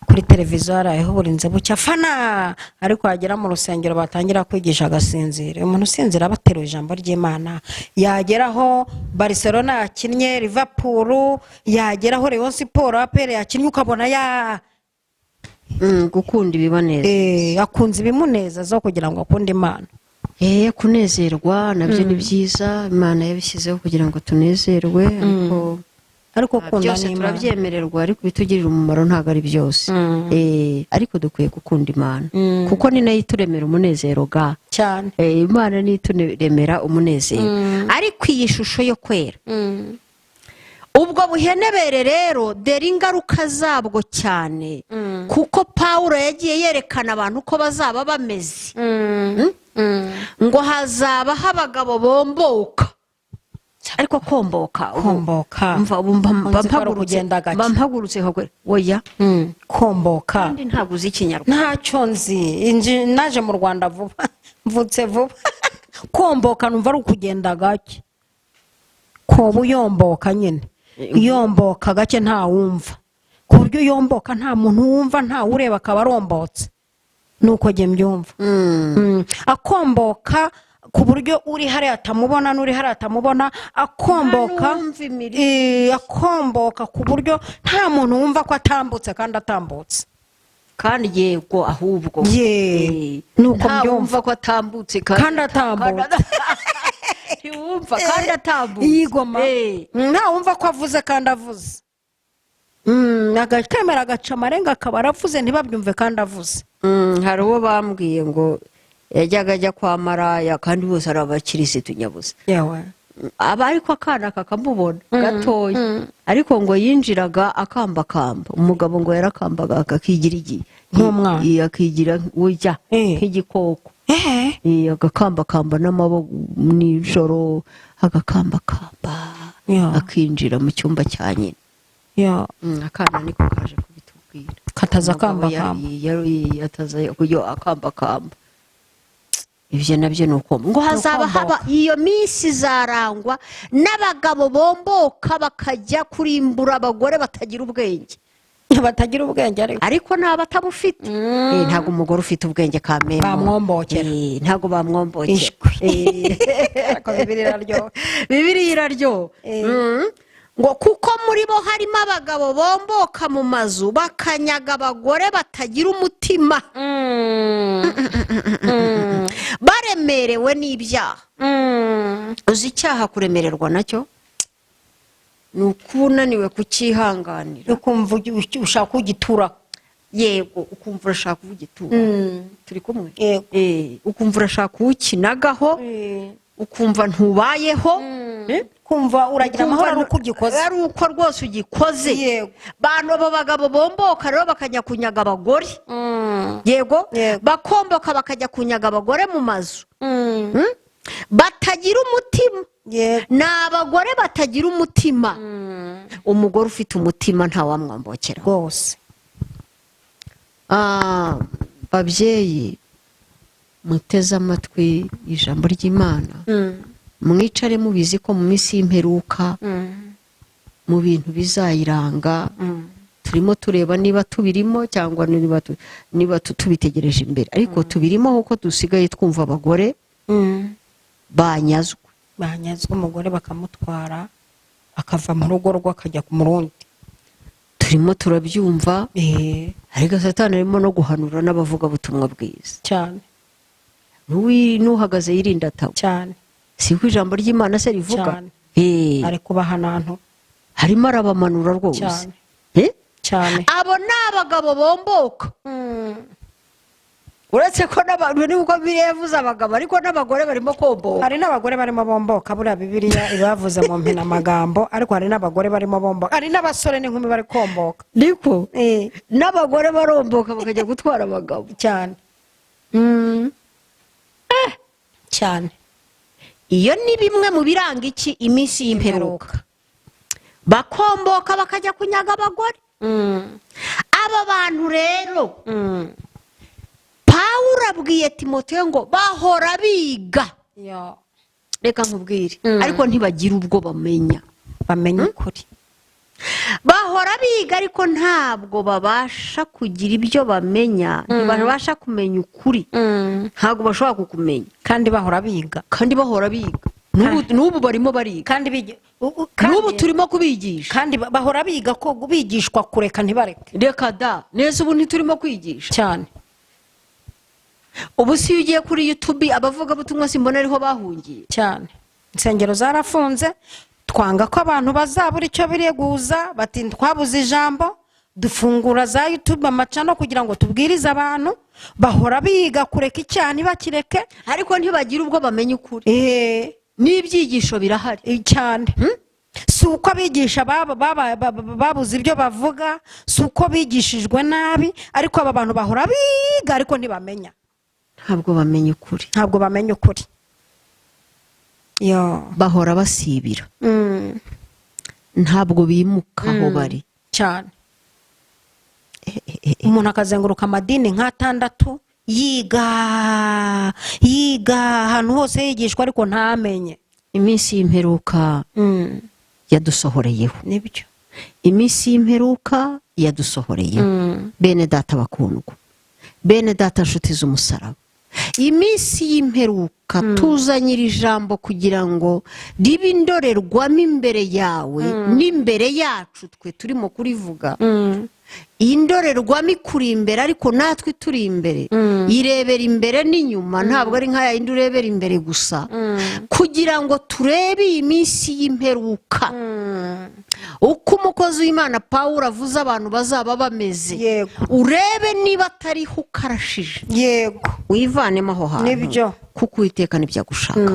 kuri televiziyo harayeho burinze bucya afana, ariko yagera mu rusengero batangira kwigisha agasinzira. Umuntu usinzira bateruye ijambo ry'Imana, yageraho Barcelona yakinnye Liverpool, yageraho Rayon Sport, APR yakinnye, ukabona ya Gukunda ibibanezeza. Akunze ibimunezeza kugira ngo akunde Imana. Kunezerwa nabyo ni byiza, Imana yabishyizeho kugira ngo tunezerwe, ariko ariko kunda byose n'Imana. Turabyemererwa, ariko ibitugirira umumaro ntabwo ari byose. Ariko dukwiye gukunda Imana, kuko ni nayo ituremera umunezero ga. Cyane. Imana niyo ituremera umunezero. Ariko iyi shusho yo kwera, ubwo buhenebere rero, dore ingaruka zabwo cyane, kuko Pawulo yagiye yerekana abantu uko bazaba bameze. Ngo hazabaho abagabo bomboka. Ariko komboka Komboka. Mva ubu mba mba Unzi ko ari mpagurutse ukugenda gake. Mba mpagurutse nkakwe oya. Komboka. Kandi ntabwo uzi Ikinyarwanda. Ntacyo nzi. Naje mu Rwanda vuba, mvutse vuba. Komboka numva ari ukugenda gake. Koba uyomboka nyine, uyomboka gake ntawumva, ku buryo uyomboka nta muntu wumva, ntawe ureba, akaba arombotse. Nuko njye mbyumva. Akomboka ku buryo uri hariya atamubona n'uri hariya atamubona, akomboka. Nta n'uwumva imirindi. Akomboka ku buryo nta muntu wumva ko atambutse kandi atambutse. Kandi yego, ahubwo. Ye, nuko nta mbyumva. wumva ko atambutse. Kandi atambutse. Ntiwumva kandi atambutse. Yigoma. Nta wumva ko avuze kandi avuze. Agakemera agaca amarenga akaba aravuze, ntibabyumve kandi avuze. Hari uwo bambwiye ngo yajyaga ajya kwa maraya, kandi bose ari abakirisitu nyabusa. Yewe. Aba ariko akana kakamubona gatoya, ariko ngo yinjiraga akambakamba umugabo, ngo yarakambaga akakigira igihe Nk'umwana. Akigira ujya nk'igikoko. Agakambakamba n'amaboko nijoro, agakambakamba, akinjira mu cyumba cya nyina. Akana niko kaje kubitubwira. Kataza Umugabo akambakamba. Ataza yo akambakamba. Ibyo nabyo ni uko ngo hazaba Ukomboka. haba iyo minsi izarangwa n'abagabo bomboka bakajya kurimbura abagore batagira ubwenge. Batagira ubwenge ariko. Ariko nta batabufite. Ntabwo umugore ufite ubwenge kameme Bamwombokera. Ntabwo bamwombokera. Ishwi. Ariko Bibiliya iraryoha. Bibiliya iraryoha. Ngo kuko muri bo harimo abagabo bomboka mu mazu bakanyaga abagore batagira umutima, baremerewe n'ibyaha. Uzi icyaha kuremererwa nacyo ni ukuba unaniwe kucyihanganira. Ukumva ushaka ugituraho. Yego, ukumva urashaka ugitura. Turi kumwe? Yego. Ukumva urashaka uwukinagaho, ukumva ntubayeho. Kumva uragira amahoro ari Ukumva uko ugikoze. Ari uko rwose ugikoze. Bantu abo bagabo bomboka rero bakajya kunyaga abagore, yego. Yego. Bakomboka bakajya kunyaga abagore mu mazu. Batagira umutima. Ni abagore batagira umutima. Umugore ufite umutima ntawamwambokera. Rwose. Babyeyi muteze amatwi ijambo ry'Imana, mwicare mubizi ko mu minsi y'imperuka, mu bintu bizayiranga, turimo tureba niba tubirimo cyangwa niba tubitegereje imbere, ariko tubirimo kuko dusigaye twumva abagore banyazwe. Banyazwe, umugore bakamutwara akava mu rugo rwe akajya ku murundi. Turimo turabyumva, ariko Satani arimo no guhanura n'abavugabutumwa bwiza. Cyane. N'uhagaze yirinda atagwa. Cyane. Si ko ijambo ry'Imana se rivuga? Cyane. Ari kubahanantu. Harimo arabamanura rwose. Cyane. Cyane. Abo ni abagabo bomboka, uretse ko n'abantu, nubwo Bibiliya yavuze abagabo, ariko n'abagore barimo komboka. Hari n'abagore barimo bomboka. Buriya Bibiliya ibavuze mu mpinamagambo, ariko hari n'abagore barimo bomboka, hari n'abasore n'inkumi bari komboka. Niko, n'abagore baromboka bakajya gutwara abagabo. Cyane cyane. Iyo ni bimwe mu biranga iki? Iminsi y'imperuka. Bakomboka bakajya kunyaga abagore. Aba bantu rero, Pawulo abwiye Timoteyo ngo bahora biga. Reka nkubwire, ariko ntibagira ubwo bamenya. Bamenya ukuri. Bahora biga, ariko ntabwo babasha kugira ibyo bamenya, ntibabasha kumenya ukuri, ntabwo bashobora kukumenya. Kandi bahora biga. Kandi bahora biga. N'ubu barimo bariga. Kandi N'ubu turimo kubigisha. Kandi bahora biga ko bigishwa kureka ntibareke. Reka da, neza, ubu ntiturimo kwigisha? Cyane. Ubu si iyo ugiye kuri YouTube, abavugabutumwa simbona ariho bahungiye? Cyane. Insengero zarafunze, twanga ko abantu bazabura icyo bireguza bati twabuze ijambo, dufungura za YouTube, amacano, kugira ngo tubwirize abantu. Bahora biga kureka icyaha ntibakireke. Ariko ntibagira ubwo bamenya ukuri. N'ibyigisho birahari. Cyane. Si uko abigisha babuze ibyo bavuga, si uko bigishijwe nabi, ariko aba bantu bahora biga ariko ntibamenya. Ntabwo bamenya ukuri. Ntabwo bamenya ukuri, yo. Bahora basibira. Ntabwo bimuka aho bari. Cyane. Umuntu akazenguruka amadini nk'atandatu, yiga, yiga ahantu hose yigishwa, ariko ntamenye. Iminsi y'imperuka yadusohoreyeho. Nibyo. Iminsi y'imperuka yadusohoreyeho. Bene data bakundwa, bene data nshuti z'umusaraba, iminsi y'imperuka tuzanyira ijambo kugira ngo ribe indorerwamo imbere yawe n'imbere yacu twe turimo kurivuga. Iyi ndorerwamo ikuri imbere, ariko natwe turi imbere, irebera imbere n'inyuma, ntabwo ari nka yindi urebera imbere gusa, kugira ngo turebe iyi minsi y'imperuka uko umukozi w'Imana Pawulo avuze abantu bazaba bameze. Urebe niba atariho ukarashije, wivanemo aho hantu, kuko Uwiteka nibyo agushaka.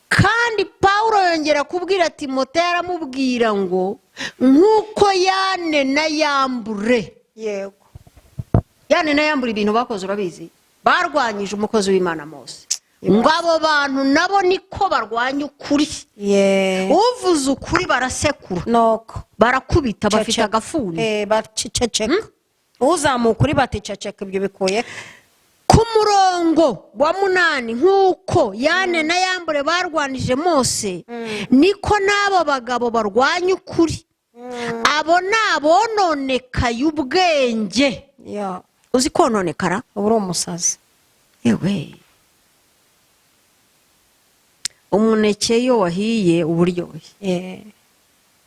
Kandi Pawulo yongera kubwira Timoteyo, aramubwira ngo nk'uko Yane na Yambure, Yane na Yambure ibintu bakoze urabizi, barwanyije umukozi w'Imana Mose, ngo abo bantu nabo niko barwanya ukuri. Uvuze ukuri barasekura, Nuko barakubita, bafite Ceceka. agafuni. Baceceka, uzamuka uri bati ceceka, ibyo bikuye. Ku murongo wa 8, nk'uko Yane na Yambure barwanije Mose, niko n'abo bagabo barwanya ukuri. Abo ni abononekaye ubwenge. Uzi kononekara? Uba uri umusazi. Yewe, umuneke iyo wahiye uba uryoshye,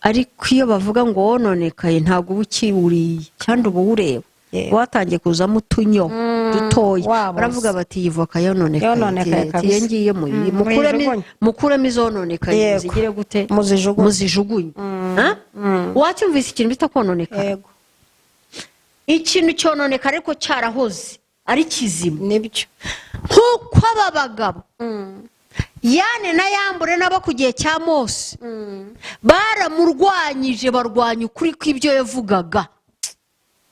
ariko iyo bavuga ngo wononekaye, ntabwo uba ukiwuriye kandi uba uwureba, watangiye kuzamo utunyo dutoya. Waboze. Baravuga bati iyi voka yononekaye. Yononekaye kabisa. Iyo ngiyo Muyijugunye. Mukuremo izononekaye. Zigire gute? Muzijugunye. Muzijugunye. Ha? Wacyumvise ikintu bita kononekara? Yego. Ikintu cyononekara ariko cyarahoze ari kizima. Nibyo. Nk'uko aba bagabo Yane na Yambure nabo ku gihe cya Mose baramurwanyije, barwanya ukuri kw'ibyo yavugaga.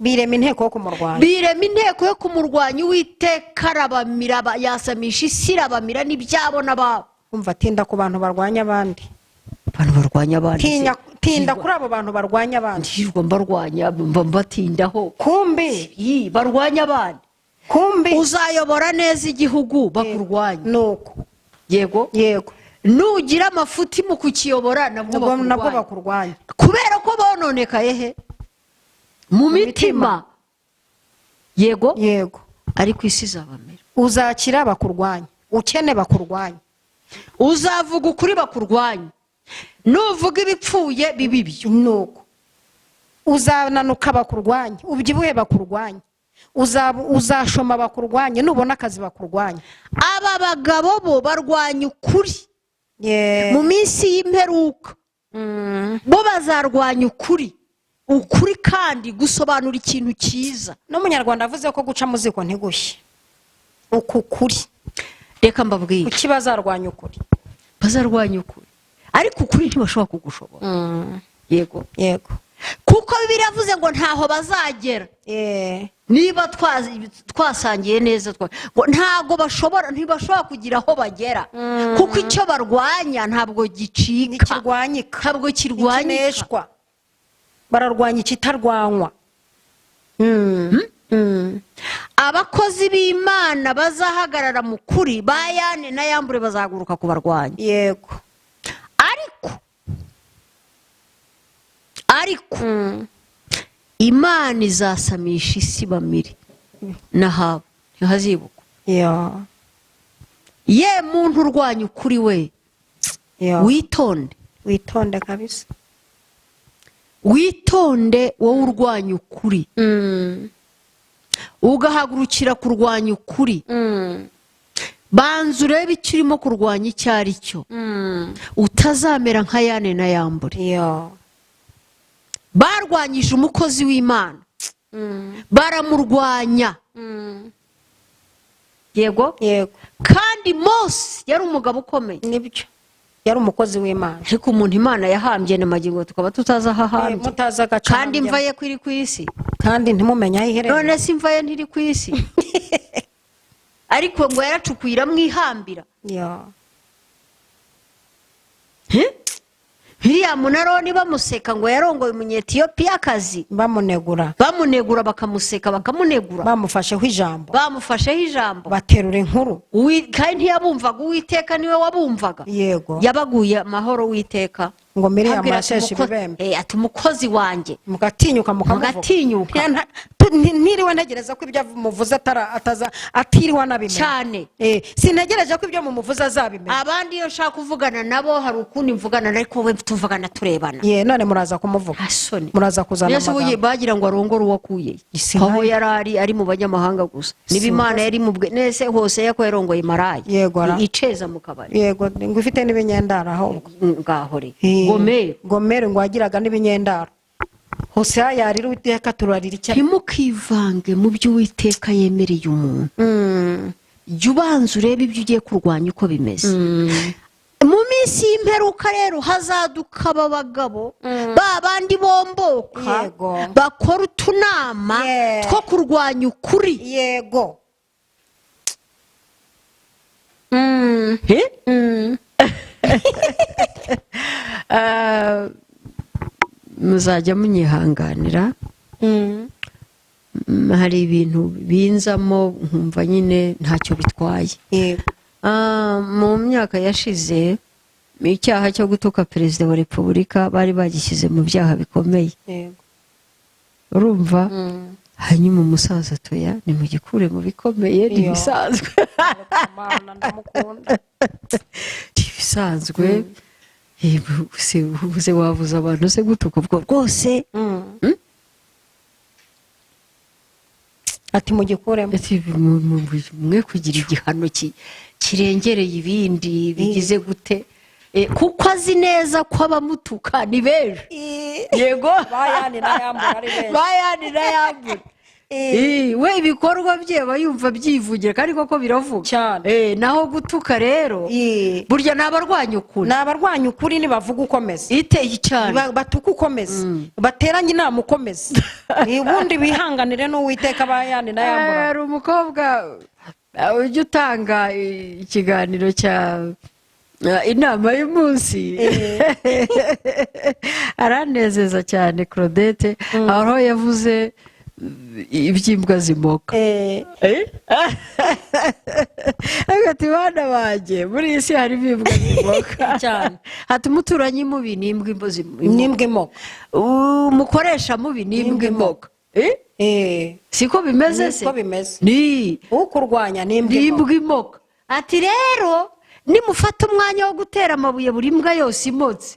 Birema inteko yo kumurwanya. Birema inteko yo kumurwanya, Uwiteka arabamira, yasamisha isi irabamira n'ibyabo n'ababo. Umva, tinda ku bantu barwanya abandi. Abantu barwanya abandi. Tinya, tinda kuri abo bantu barwanya abandi. Ntirirwa mbarwanya, mba mbatindaho. Kumbi. Yi, barwanya abandi. Kumbi. Uzayobora neza igihugu bakurwanya. Nuko. Yego. Yego. Nugira amafuti mu kukiyobora, nabwo nabwo bakurwanya. Bakurwanya. Kubera ko bononekaye he? Mu mitima. Yego. Yego. Ariko isi izabamera. Uzakira bakurwanya, ukene bakurwanya. Uzavuga ukuri bakurwanya, nuvuga ibipfuye biba ibyo. Nuko uzananuka bakurwanya, ubyibuhe bakurwanya, uzashoma bakurwanya, nubona akazi bakurwanya. Aba bagabo bo barwanya ukuri mu minsi y'imperuka, bo bazarwanya ukuri. Ukuri kandi gusobanura ikintu cyiza. N'umunyarwanda avuze ko guca mu ziko ntigushye, uku kuri. Reka mbabwire. Kuki bazarwanya ukuri? Bazarwanya ukuri, ariko ukuri ntibashobora kugushobora. Yego. Yego. Kuko Bibiliya yavuze ngo ntaho bazagera. Niba twasangiye neza, ngo ntabwo bashobora, ntibashobora kugira aho bagera, kuko icyo barwanya ntabwo gicika. Ntikirwanyika. Ntabwo kirwanyika. Ntikineshwa, bararwanya ikitarwanywa. Abakozi b'Imana bazahagarara mu kuri, ba Yane na Yambure bazahaguruka kubarwanya. Ariko Imana izasamisha isi bamire n'ahabo, ntihazibukwa. Ye muntu urwanya ukuri we, witonde. Witonde kabisa. Witonde wowe urwanya ukuri, ugahagurukira kurwanya ukuri. Banza urebe icyo urimo kurwanya icyo ari cyo, utazamera nka Yane na Yambure. Barwanyije umukozi w'Imana, baramurwanya. Yego. Yego. Kandi Mose yari umugabo ukomeye. Nibyo, yari umukozi w'Imana. Ariko umuntu Imana yahambye na magingo tukaba tutazi aho ahambye. Mutazi agace Kandi imva ahambyemo. ye ko iri ku isi. Kandi ntimumenye aho iherereye. None se imva ye ntiri ku isi? Ariko ngo yaracukuye iramwihambira. He? Miriyamu na Aroni bamuseka ngo yarongoye Umunyetiyopiyakazi. Bamunegura. Bamunegura, bakamuseka, bakamunegura. Bamufasheho ijambo. Bamufasheho ijambo. Baterura inkuru. Kandi ntiyabumvaga, Uwiteka niwe wabumvaga. Yabaguye amahoro Uwiteka. Ngo Miriyamu Abwira ati, arasheshe ibibembe. Ati umukozi wanjye. Mugatinyuka mukamuvuga. Mugatinyuka. Ntiriwe ntegereza ko ibyo muvuze ataza atiriwe anabimenya. Cyane. Sintegereje ko ibyo mumuvuze azabimenya. Abandi iyo nshaka kuvugana nabo hari ukundi mvugana, ariko we tuvugana turebana. Ye, none muraza kumuvuga. Nta soni. Muraza kuzana Mbese ubu amagambo. bagira ngo arongore uwo akuye Isi aho nkayo. yari ari mu banyamahanga gusa, niba Si Imana nkayo. yari mu bwe nese hose ko yarongoye maraya. Yego ra. Iceza mu kabari. Yego, ngo ifite n'ibinyendaro ahubwo. Ngaho re Gomeri. Gomeri ngo yagiraga n'ibinyendaro. Hoseya yarira Uwiteka, turarira icyo. Ntimukivange mu byo Uwiteka yemereye umuntu. Jya ubanza urebe ibyo ugiye kurwanya uko bimeze. Mu minsi y'imperuka rero hazaduka aba bagabo ba bandi bomboka, bakora utunama two kurwanya ukuri. Eh? Muzajya munyihanganira. Hari ibintu binzamo nkumva nyine ntacyo bitwaye. Mu myaka yashize icyaha cyo gutuka perezida wa repubulika bari bagishyize mu byaha bikomeye. Urumva, hanyuma umusaza atoya nimugikure mu bikomeye, ni Iyo. ibisanzwe. Mana, ndamukunda. Ni ibisanzwe. Se wabuza abantu se gutuka ubwo rwose? Ati mugikuremo. Ati, mwe kugira igihano kirengereye ibindi bigize gute. Kuko azi neza ko abamutuka ni benshi, yego. Bayani n'ayambura ari benshi. Bayani n'ayambura. We ibikorwa bye aba yumva byivugira, kandi koko biravuga. Cyane. Naho gutuka rero, burya ni abarwanya ukuri. Ni abarwanya ukuri, nibavuga ukomeza. Iteye cyane. Batuka ukomeza, bateranye inama ukomeza. Ubundi bihanganire n'Uwiteka, bayani n'ayambura. Hari umukobwa ujya utanga ikiganiro cya inama y'umunsi, aranezeza cyane, Claudette, aho yavuze iby'imbwa zimoka. Ati bana banjye, muri iyi si harimo imbwa zimoka. Cyane. Ati umuturanyi mubi ni imbwa imoka. N'imbwa imoka. Umukoresha mubi ni imbwa imoka. Siko bimeze se? Niko bimeze. Ni ukurwanya ni imbwa ni imoka. imbwa imoka. Ati rero nimufata umwanya wo gutera amabuye buri mbwa yose imotse,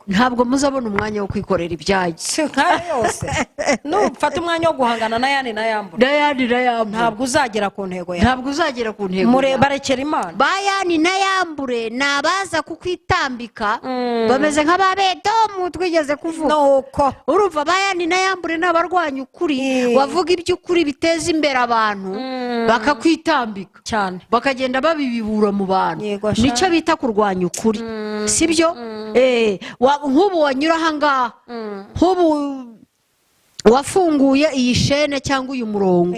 ntabwo muzabona umwanya wo kwikorera ibyanyu. Si nkayo yose, nufata umwanya wo guhangana n'ayandi n'ayambura, N'ayandi n'ayambure, ntabwo uzagera ku ntego yawe. Ntabwo uzagera ku ntego yawe. Barekera Imana. Bayani n'ayambure ni abaza kukwitambika, bameze nk'ababedomu twigeze kuvuga. Nuko. Urumva, bayani n'ayambure ni abarwanya ukuri. Wavuga iby'ukuri biteza imbere abantu, bakakwitambika. Cyane. Bakagenda babibibura mu bantu. Yego sha. Nicyo bita kurwanya ukuri, sibyo? Nk'ubu wanyura ahangaha, nk'ubu wafunguye iyi shene cyangwa uyu murongo,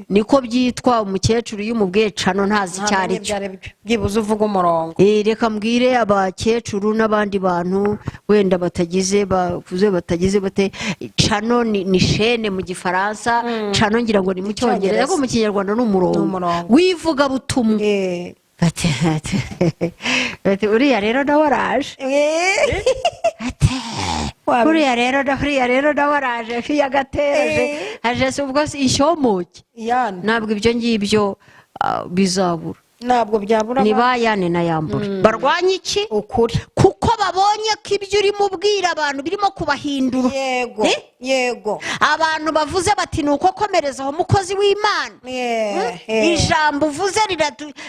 niko byitwa. Umukecuru iyo umubwiye cano ntazi icyo ari Ntamenye cyo. Ibyo ari byo, byibuze uvuga umurongo. Reka mbwire abakecuru n'abandi bantu wenda batagize, bakuze, batagize bate, cano ni shene mu Gifaransa, cano ngira ngo ni mu Cyongereza, Cyongereza. ariko mu Kinyarwanda ni umurongo Ni umurongo. w'ivugabutumwa. Bati uriya rero nawe araje. Ati uriya rero nawe araje, fiyagateraje aje se ubwo se ishyomoke. Yani. Ntabwo ibyo ngibyo bizabura. Ntabwo byabura. Ni bayane na yambure barwanya iki? Ukuri. Kuko babonye ko ibyo urimo ubwira abantu birimo kubahindura. Abantu bavuze bati ni uko, komereza aho mukozi w'Imana. Ijambo uvuze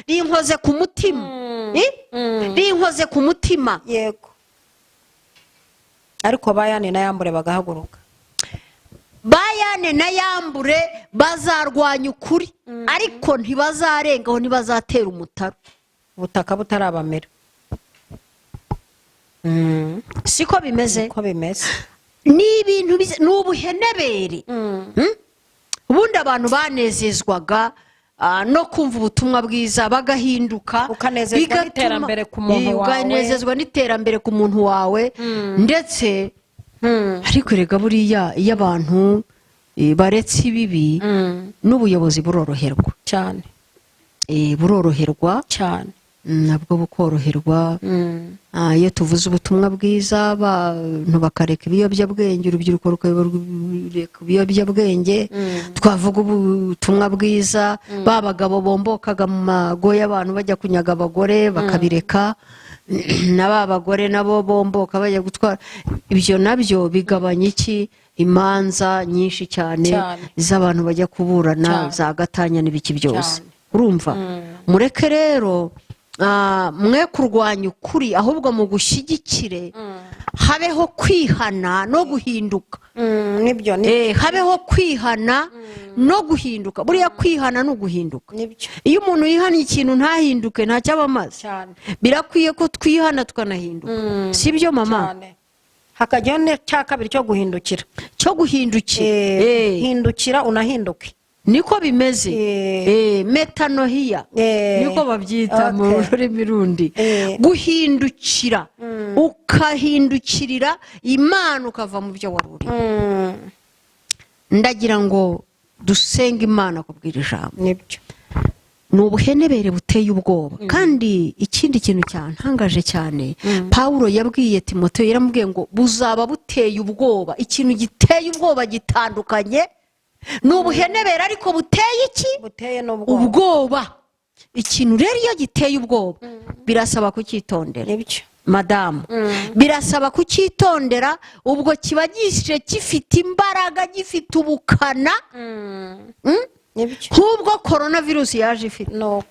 rinkoze ku mutima. Rinkoze ku mutima. Yego, ariko bayane na yambure bagahaguruka. Bayane na yambure bazarwanya ukuri, ariko ntibazarengaho, ntibazatera umutaru. Ubutaka butarabamera. Siko bimeze? Uko bimeze. Ni ibintu ni ubuhenebere. Ubundi abantu banezezwaga no kumva ubutumwa bwiza bagahinduka. Ukanezezwa n'iterambere ku muntu wawe. Ukanezezwa n'iterambere ku muntu wawe ndetse. Ariko erega buriya iyo abantu baretse ibibi, n'ubuyobozi buroroherwa. Cyane. Buroroherwa. Cyane. Nabwo bukoroherwa. Iyo tuvuze ubutumwa bwiza, abantu bakareka ibiyobyabwenge, urubyiruko rukareka ibiyobyabwenge, twavuga ubutumwa bwiza, ba bagabo bombokaga mu mago y'abantu bajya kunyaga abagore bakabireka, na ba bagore nabo bomboka bajya gutwara, ibyo nabyo bigabanya iki? Imanza nyinshi cyane z'abantu bajya kuburana, za gatanya n'ibiki byose. Urumva, mureke rero, mwe kurwanya ukuri, ahubwo mu gushyigikire habeho kwihana no guhinduka. Nibyo ni Habeho kwihana no guhinduka. Buriya kwihana ni uguhinduka. Nibyo. Iyo umuntu yihannye ikintu ntahinduke, ntacyo aba amaze. Birakwiye ko twihana tukanahinduka, si byo, mama? Cyane, hakajyaho n'icya kabiri cyo guhindukira. Cyo guhindukira. Hindukira unahinduke. Niko bimeze. Metanoia niko babyita mu rurimi rundi. Guhindukira, ukahindukirira Imana, ukava mu byo wari urimo. Ndagira ngo dusenge Imana kubwira ijambo. Nibyo. Ni ubuhenebere buteye ubwoba. Kandi ikindi kintu cyantangaje cyane, Pawulo yabwiye Timoteyo, yaramubwiye ngo buzaba buteye ubwoba. Ikintu giteye ubwoba gitandukanye ni ubuhenebere, ariko buteye iki? Buteye n'ubwoba. Ubwoba. Ikintu rero iyo giteye ubwoba birasaba kucyitondera. Nibyo. Madamu, birasaba kucyitondera. Ubwo kiba gije gifite imbaraga, gifite ubukana. Nibyo. Nk'ubwo korona virusi yaje ifite. Nuko.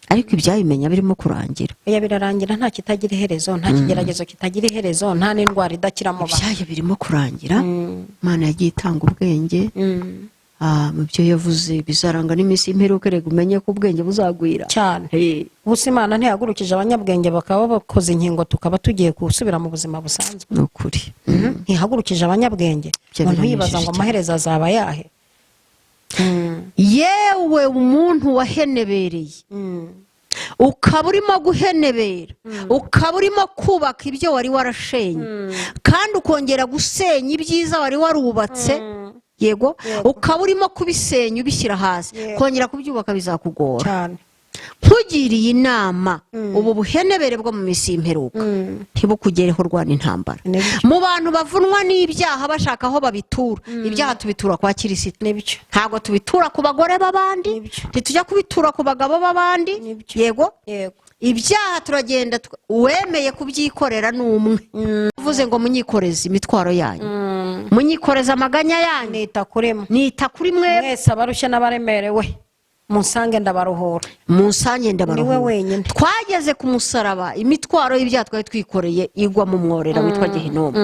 Ariko ibyabimenya birimo kurangira. Oya, birarangira. Nta kitagira iherezo, nta kigeragezo kitagira iherezo, nta n'indwara idakira mu bantu. Ibyayo birimo kurangira. Imana yagiye itanga ubwenge. Mu byo yavuze bizaranga n'iminsi y'imperuka, reka umenye ko ubwenge buzagwira. Cyane. Ubusa Imana ntihagurukije abanyabwenge bakaba bakoze inkingo, tukaba tugiye gusubira mu buzima busanzwe? Ni ukuri. Ntihagurukije abanyabwenge? Ibyo Umuntu yibaza biranejeje ngo cyane. amaherezo azaba ayahe? Yewe umuntu wahenebereye, ukaba urimo guhenebera, ukaba urimo kubaka ibyo wari warashenye, kandi ukongera gusenya ibyiza wari warubatse, yego, ukaba urimo kubisenya ubishyira hasi, kongera kubyubaka bizakugora. Cyane. Nkugiriye inama, ubu buhenebere bwo mu minsi y'imperuka ntibukugereho. Rwana intambara. Nibyo. Mu bantu bavunwa n'ibyaha bashaka aho babitura, ibyaha tubitura kwa Kirisito. Nibyo. Ntabwo tubitura ku bagore b'abandi. Nibyo. Ntitujya kubitura ku bagabo b'abandi. Nibyo. Yego. Yego. Ibyaha turagenda uwemeye kubyikorera ni umwe uvuze ngo: "Munyikoreze imitwaro yanyu, munyikoreze amaganya yanyu." Nita kuri mwe. Nita kuri mwe. "Mwese abarushye n'abaremerewe, munsange ndabaruhura." Munsange ndabaruhura. Niwe wenyine. Twageze ku musaraba, imitwaro y'ibyaha twari twikoreye igwa mu mworera witwa Gehinomu.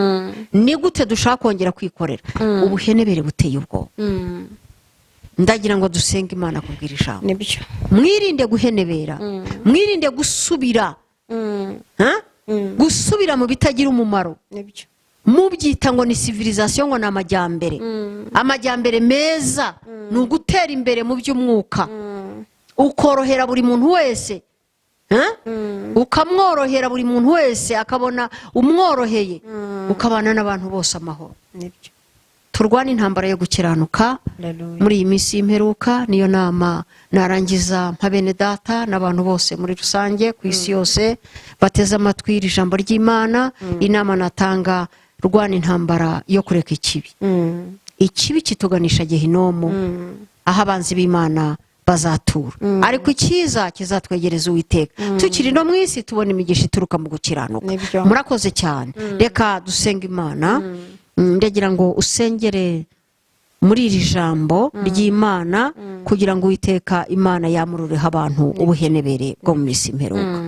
Ni gute dushaka kongera kwikorera ubuhenebere buteye ubwoba? Ndagira ngo dusenge Imana kubwira ijambo. Nibyo. Mwirinde guhenebera, mwirinde gusubira. Ha? Gusubira mu bitagira umumaro, Nibyo. mubyita ngo ni civilisation, ngo ni amajyambere. Amajyambere meza ni ugutera imbere mu by'umwuka, ukorohera buri muntu wese. Ha? Ukamworohera, buri muntu wese akabona umworoheye, ukabana n'abantu bose amahoro. Nibyo. Turwane intambara yo gukiranuka Hallelujah. muri iyi minsi y'imperuka. Niyo nama narangiza nka bene data n'abantu bose muri rusange ku isi yose bateze amatwi iri jambo ry'Imana. Inama natanga: rwana intambara yo kureka ikibi. Ikibi kituganisha Gehinomu, aho abanzi b'Imana bazatura, ariko icyiza kizatwegereza Uwiteka. Tukiri no mu isi tubona imigisha ituruka mu gukiranuka. Nibyo. Murakoze cyane. Reka dusenga Imana. Ndagira ngo usengere muri iri jambo ry'Imana kugira ngo Uwiteka Imana yamurureho abantu ubuhenebere bwo mu minsi imperuka.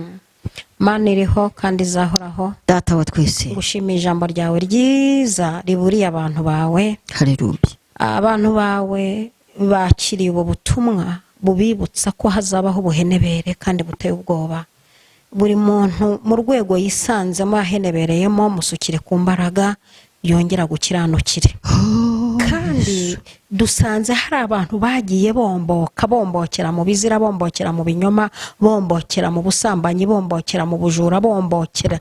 Mana iriho kandi izahoraho, Data wa twese, ngushimiye ijambo ryawe ryiza riburiye abantu bawe. Haleluya. Abantu bawe bakiriye ubu butumwa bubibutsa ko hazabaho ubuhenebere kandi buteye ubwoba. Buri muntu mu rwego yisanzemo ahenebereyemo, musukire ku mbaraga yongera gukiranukire. Kandi Kandi dusanze hari abantu bagiye bomboka, bombokera mu bizira, bombokera mu binyoma, bombokera mu busambanyi, bombokera mu bujura, bombokera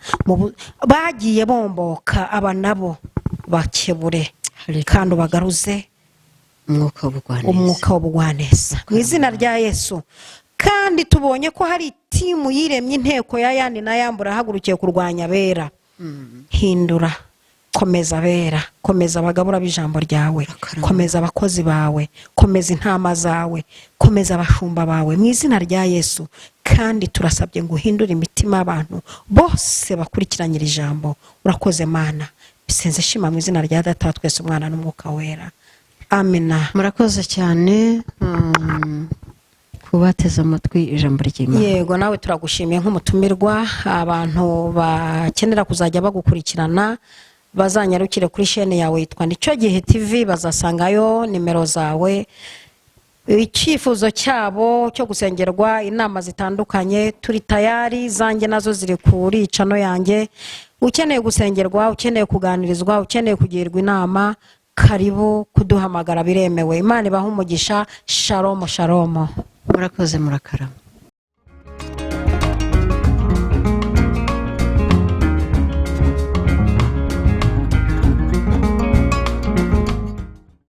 bagiye bomboka. Aba nabo bakebure. Hallelujah. Kandi ubagaruze umwuka w'ubugwaneza. Umwuka w'ubugwaneza mu izina rya Yesu. Kandi tubonye ko hari team yiremye, inteko ya Yane na Yambure ahagurukiye kurwanya abera. Hindura, komeza abera, komeza abagabura b'ijambo ryawe. Urakarama. Komeza abakozi bawe, komeza intama zawe, komeza abashumba bawe mu izina rya Yesu. Kandi turasabye ngo uhindure imitima y'abantu bose bakurikiranye iri jambo. Urakoze Mana. Bisenze shima mu izina rya Data wa twese, Umwana n'Umwuka Wera, amina. Murakoze cyane kubateze amatwi ijambo ry'Imana. Yego, nawe turagushimiye nk'umutumirwa. Abantu bakenera kuzajya bagukurikirana bazanyarukire kuri chaîne yawe yitwa Nicyo Gihe TV, bazasangayo nimero zawe. Icyifuzo cyabo cyo gusengerwa, inama zitandukanye, turi tayari. Zanjye nazo ziri kuri channel yanjye. Ukeneye gusengerwa, ukeneye kuganirizwa, ukeneye kugirwa inama, karibu kuduhamagara, biremewe. Imana ibahe umugisha. Shalomo, shalomo. Murakoze, murakarama.